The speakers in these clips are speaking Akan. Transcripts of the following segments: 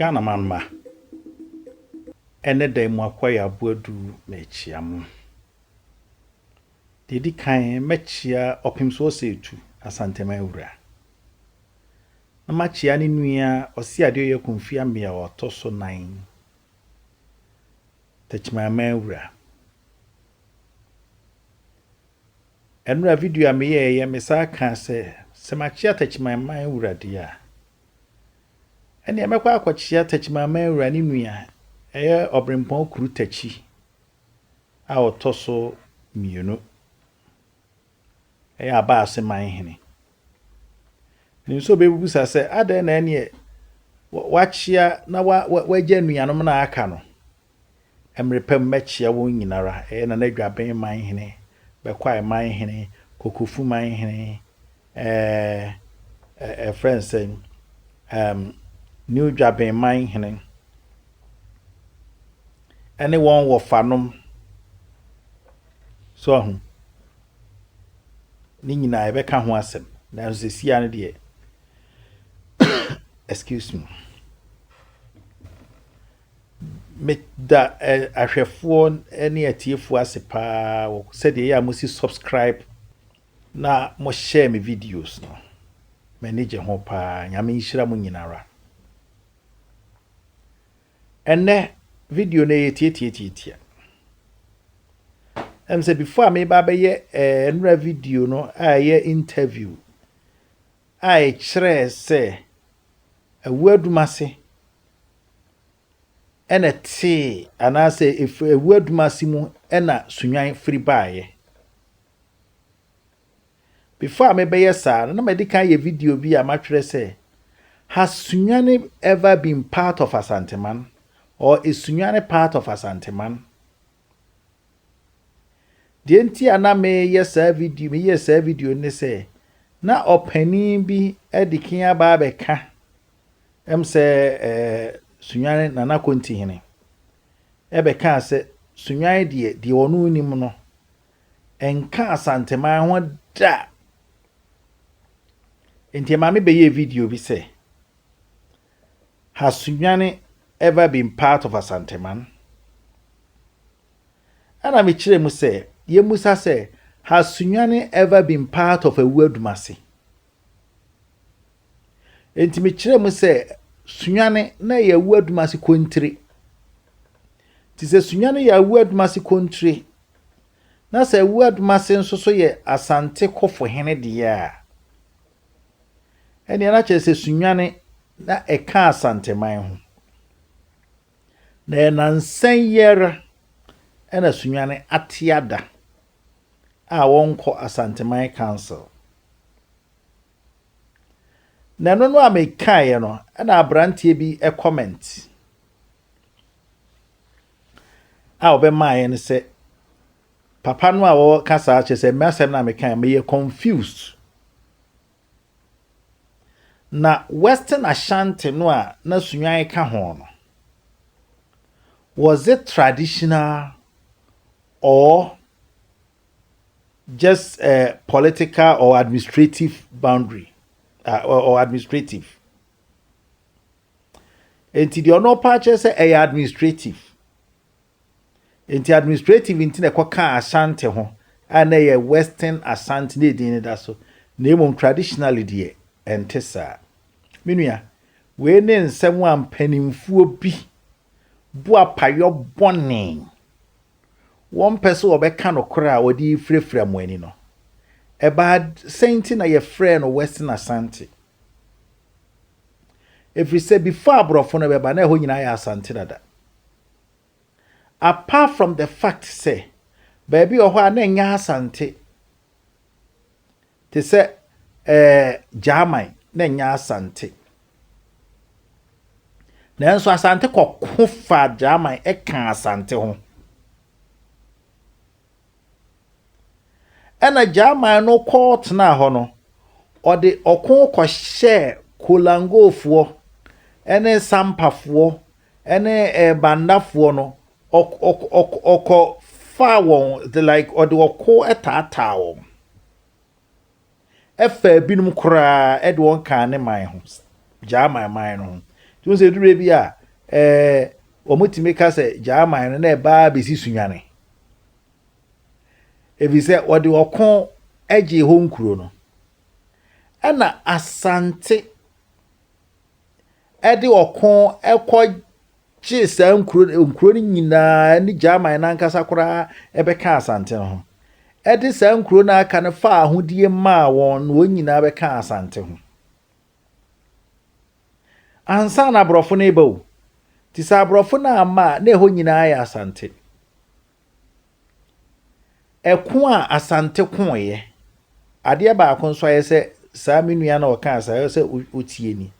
Ghana man mma, ɛnnɛ da yi mo akoa yɛ Aboadu merekyea mo. Deɛ ɛdi kan mɛkyea Ɔpemsoɔ Seetu, Asanteman wura. Na makyea ne nua Ɔseadeɛ Ɔyɛkomfi Amea a ɔtɔ so nan, Takyimanman wura. Ɛnora video a meyɛeɛ mesan kaa sɛ, sɛ makyea Takyimanman wura deɛ a, ɛnneɛ mɛkɔ akɔkyea Takyimanman wura ne nua, ɛyɛ Ɔberempɔn Kuru Takyi a ɔtɔ so mmienu, ɛyɛ Abaase man hene. Menim sɛ ɔbɛbisa sɛ, adɛn na ɛneɛ wakyea na wagya anuanom no a aka no? Mmere pa mu mɛkyea wɔn nyinara, ɛyɛ Nana Dwaben man hene, Bɛkwae man hene, Kokofu man hene, ɛɛ ɛfrɛ no sɛn, ɛɛm, New Dwaben man hene, ɛne wɔn wɔfanom. So ahu? Ne nyinaa yɛbɛka ho asɛm. Nanso sesia no deɛ, excuse me. Meda ahwɛfoɔ ne atiefoɔ ase paa wɔ sɛdeɛ ɛyɛ a mosi subscribe na mo share me videos no. M'ani gye ho paa. Nyame nhyira mo nyinara. Ɛnnɛ video no ɛyɛ tiatiatiatia. Ɛm sɛ before a meba abɛyɛ nnora video no a ɛyɛ interview a ɛkyerɛɛ sɛ Awuadumase na ɛtee anaasɛ ɛfiri Awuadumase mu na Sunnwan firi baeɛ. Before a mebɛyɛ saa no, na madi kan ayɛ video bi a matwerɛ sɛ, Has Sunyani ever been part of Asanteman? Or is Sunyani part of Asanteman? Deɛ nti a na meyɛ saa video meyɛ saa video ne sɛ na ɔpanin bi de kan aba abɛka ɛm sɛ ɛɛ Sunyani Nana Kontihene ɛbɛkaa sɛ Sunyani deɛ deɛ ɔno nim no ɛnka Asanteman ho da. Nti ɛma me bɛyɛɛ video bi sɛ Has Sunyani ever been part of Asanteman? Ɛna mekyerɛ mu sɛ, yɛmmusa sɛ, Has Sunyani ever been part of Awuadumase? Enti mekyerɛ mu sɛ, Sunyani na ɛyɛ Awuadumase kontire. Nti sɛ Sunyani yɛ Awuadumase kontire, na sɛ Awuadumase nso so yɛ Asante Kɔfohene deɛ a, ɛnneɛ na kyerɛ sɛ Sunyani na ɛka Asanteman ho. Na ɛyɛ nnansa yi ara na Sunyani ate ada a wɔnkɔ Asanteman Council. Na ɛno no a mekaeɛ no, ɛna aberanteɛ bi comment a ɔbɛmaeɛ no sɛ papa no a wɔka saa kyerɛ sɛ m'asɛm no a mekaeɛ meyɛ confused. Na Western Ashanti no a na Sunyani ka ho no, was it traditional or just a political or administrative boundary or administrative? Enti deɛ ɔno ɔpa akyerɛ sɛ ɛyɛ administrative. Enti administrative nti na ɛkɔkaa Ashanti ho a na ɛyɛ Western Ashanti na edin no da so. Na mmom traditionally deɛ ɛnte saa. Me nua, wei ne nsɛm a mpanimfoɔ bi bu apayɔ bɔne. Wɔmpɛ sɛ wɔbɛka nokorɛ a wɔde refirafira mo ani no. Ɛbaa sɛn nti na yɛfrɛɛ no Western Ashanti? Ɛfiri sɛ before aborɔfo no bɛba na ɛhɔ nyinaa yɛ Asante dada. Apart from the fact sɛ baabi wɔ hɔ a na ɛnyɛ Asante te sɛ ɛɛ German na ɛnyɛ Asante. Nanso Asante kɔko fa German ɛka Asante ho. Ɛna German no kɔ tenaa hɔ no, ɔde ɔko kɔhyɛɛ Kolangofoɔ ɛne Sampafoɔ ɛne ɛɛ Bandafoɔ no ɔkɔ faa wɔn the like ɔde ɔko ɛtaataa wɔn. Ɛfaa binom koraa ɛde wɔn kaa ne man ho, German man no ho. Nti wohu sɛ ɛduru bi a, ɛɛ wɔtumi ka sɛ Gyaman no na ɛbaa bɛsi Sunyani. Ɛfiri sɛ wɔde ɔko gyee hɔ nkuro no. Ɛna Asante de ɔko kɔ gyee saa nkuro nkuro no nyinaa ne German no ankasa koraa bɛkaa Asante no ho. Ɛde saa nkuro no aka no faa ahodie maa wɔn na wɔn nyinaa bɛkaa Asante ho. Ansa na aborɔfo no reba o. Nti sɛ aborɔfo no amma a, na ɛhɔ nyinaa yɛ Asante. Ɛko a Asante koeɛ, adeɛ baako nso ayɛ sɛ saa me nua na ɔkaa saa, ɛyɛ sɛ wotie ni.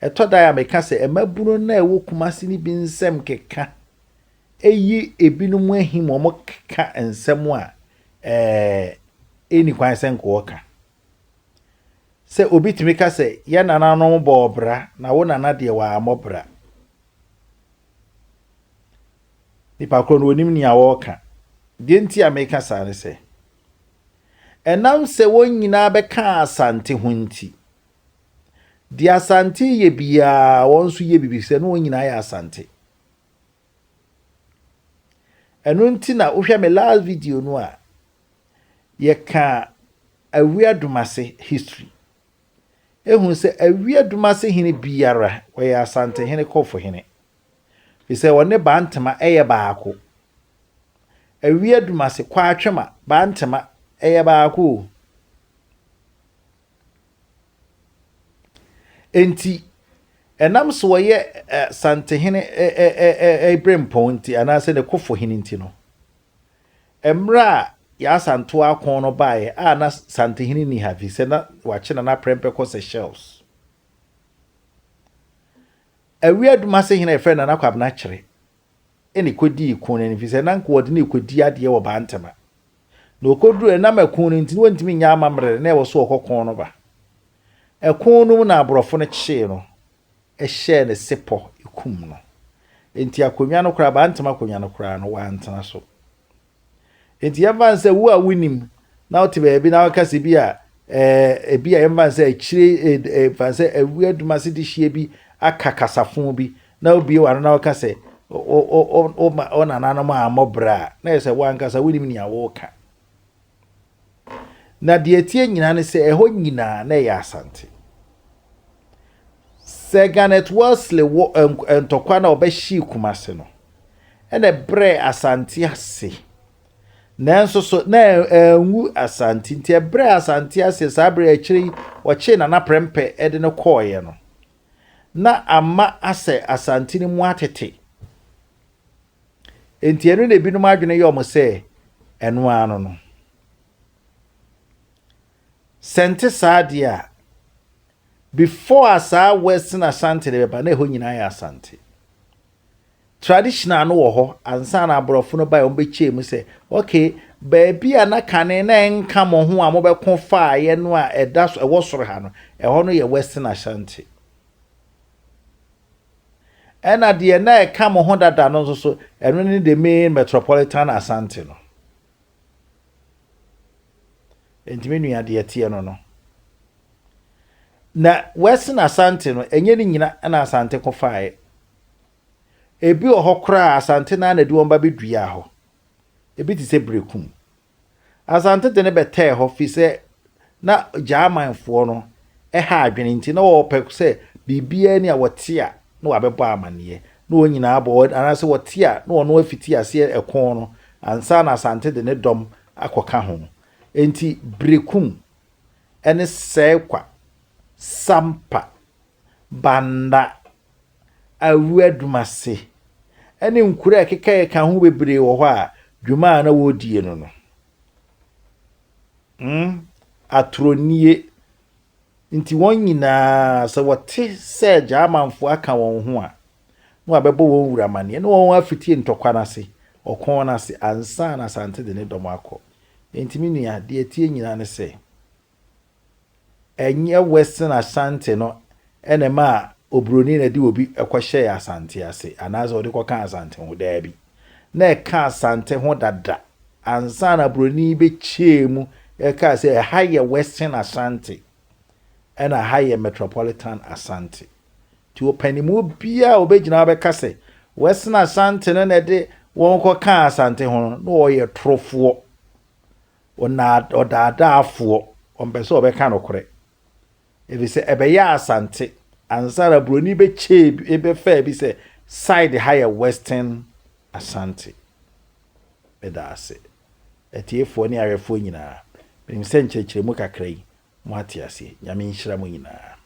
Ɛtɔ da a meka sɛ mmabunu no a ɛwɔ Kumasi no bi nsɛm keka ɛyi ebinom ahim wɔn keka nsɛm a ɛɛ ɛnni kwan sɛ nka wɔka. Sɛ obi tumi ka sɛ yɛn nananom bɔɔ bra na wo nana deɛ wammɔ bra. Nipa korɔ no ɔnim nea ɔreka. Deɛ nti a meka saa ne sɛ, ɛnam sɛ wɔn nyinaa bɛkaa Asante ho nti, deɛ Asante yɛ biara wɔn nso yɛ bibi sɛ ne wɔn nyinaa yɛ Asante. Ɛno nti na wohwɛ me last video no a, yɛka Awia Dumase history. Ehu sɛ Awia Dumase hene biara wɔyɛ Asante hene kɔfo hene. Fi sɛ wɔne Bantama yɛ baako. Awia Dumase, Kwatwema, Bantama ɛyɛ baako o. Enti ɛnam so wɔyɛ Santehene berempɔn nti anaasɛ ne kofo hene nti no, mmerɛ a Yaa Asantewaa ako no baeɛ a na Santehene nni ha fi sɛ na wakye Nana Prempeh kɔ Seychelles. Awia Dumase hene a yɛfrɛ no Nana Kwabena Kyere na ɛkɔdii ko no anim fi sɛ na nka wɔde no rekɔdi adeɛ wɔ Bantama. Na ɔkɔduru ɛnam ɛko no nti na wɔntumi nyɛ amammerɛ na ɛwɔ so ɔkɔ ko no ba. Ɛko no mu na aborɔfo no kyee no hyɛɛ ne sepɔ kum no. Enti akonnwa no koraa, Bantama akonnwa no koraa no, wantena so. Enti yɛmfa no sɛ wo a wonim na wote baabi na woka sɛ bi a ɛɛ ebi a yɛmfa no sɛ akyire ɛɛ fa sɛ awi adumase de hyia bi aka kasafo bi na wobie w'ano na woka sɛ o o o o o nananom a ammɔ bra a na yɛ sɛ wo ankasa wonim nea woreka. Na deɛ ɛteɛ nyinaa ne sɛ ɛhɔ nyinaa na ɛyɛ Asante. Sir Garnet Wolseley wɔ ntɔkwa na ɔbɛhyee Kumase no, ɛna ɛbrɛɛ Asante ase. Nanso so na ɛnwu Asante nti ɛbrɛɛ Asante ase saa berɛ akyire yi wɔkyee Nana Prɛmpɛ de no kɔɔeɛ no. Na ama asɛ Asante no mu atete. Enti ɛno na ebinom adwene yɛ wɔn sɛ ɛno ara no no. Sɛ nte saa deɛ a, before a saa Western Asante no bɛba na ɛhɔ nyinaa yɛ Asante. Traditional no wɔ hɔ ansa na aborɔfo no bae wɔn bɛkyɛɛ mu sɛ okay baabi a na kane na ɛnka mo ho a mobɛko faeɛ no a ɛda so ɛwɔ soro ha no ɛhɔ no yɛ Western Ashanti. Ɛna deɛ na ɛka mo ho dada no nso so, ɛno ne the main metropolitan Asante no. Enti me nua deɛ ɛteɛ no no. Na Western Asante no, ɛnyɛ ne nyina na Asante ko faeɛ. Ebi wɔ hɔ koraa Asante naa na ɛde wɔn ba bɛduaa hɔ. Ebi te sɛ Berekum. Asante de no bɛtɛɛ hɔ firi sɛ na Gyamanfoɔ no ha adwene nti na wɔpɛ sɛ biribiara ni a wɔte a na wɔabɛbɔ amaneɛ na wɔn nyinaa abɔ anaasɛ wɔte a na wɔn afiti aseɛ ɛko no ansa na Asante de ne dɔm akɔka ho. Enti Berekum ne Sɛɛkwa, Sampa, Banda, Awuadumase ne nkuro a ɛkekakeka ho bebree wɔ hɔ a dwuma a na wɔredie no no, hmm, atorɔnie nti wɔn nyinaa sɛ wɔte sɛ Gyamanfoɔ aka wɔn ho a, na wɔabɛbɔ wɔn wura amaneɛ na wɔn afitie ntɔkwa no ase, ɔko no ase ansa na Asante de ne dɔm akɔ. Enti me nua, deɛ ɛteɛ nyinaa ne sɛ, Ɛnyɛ Western Ashanti no na ɛmaa oburoni na ɛde obi kɔhyɛɛ Asante ase anaasɛ ɔde kɔkaa Asante ho. Daabi. Na ɛka Asante ho dada ansa na buroni bɛkyɛɛ mu ɛkaa sɛ ɛha yɛ Western Ashanti ɛna ha yɛ Metropolitan Ashanti. Nti ɔpanimu biara a ɔbɛgyina hɔ bɛka sɛ Western Asante no na ɛde wɔn kɔkaa Asante ho no, na ɔyɛ torofoɔ, ɔdaadaafoɔ, ɔmpɛ sɛ ɔbɛka nokorɛ. Ɛfiri sɛ ɛbɛyɛ Asante ansa na buroni bɛkyɛɛ bi bɛfaa bi sɛ side ha yɛ Western Asante. Meda ase. Atiefoɔ ne ahwɛfoɔ nyinaa, menim sɛ nkyerɛkyerɛmu kakra yi, mo ate aseɛ. Nyame nhyira mo nyinaa.